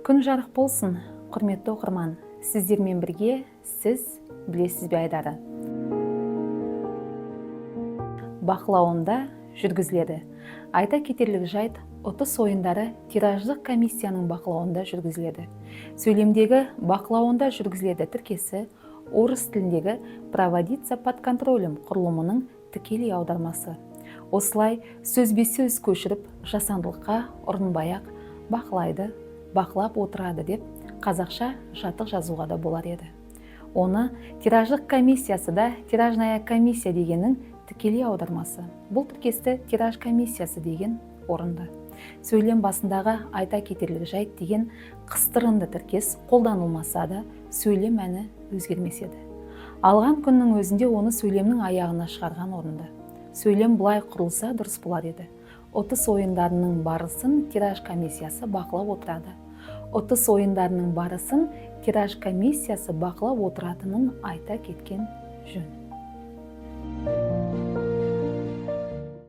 Күн жарық болсын, құрметті оқырман! Сіздермен бірге «Сіз білесіз бе» айдары. Бақылауында жүргізіледі. Айта кетерлік жайт: ұтыс ойындары тираждық комиссияның бақылауында жүргізіледі. Сөйлемдегі «бақылауында жүргізіледі» тіркесі орыс тіліндегі «проводиться под контролем» құрылымының тікелей аудармасы. Осылай сөзбе-сөз көшіріп, жасандылыққа ұрынбай-ақ, бақылайды, бақылап отырады деп қазақша жатық жазуға да болар еді. Оны тираждық комиссиясы да тиражная комиссия дегеннің тікелей аудармасы. Бұл тіркесті тираж комиссиясы деген орынды. Сөйлем басындағы «айта кетерлік жайт» деген қыстырынды тіркес қолданылмаса да, сөйлем мәні өзгермес еді. Алған күннің өзінде оны сөйлемнің аяғына шығарған орынды. Сөйлем былай құрылса, дұрыс болар еді: Ұтыс ойындарының барысын тираж комиссиясы бақылап отырады. Ұтыс ойындарының барысын тираж комиссиясы бақылап отыратынын айта кеткен жөн.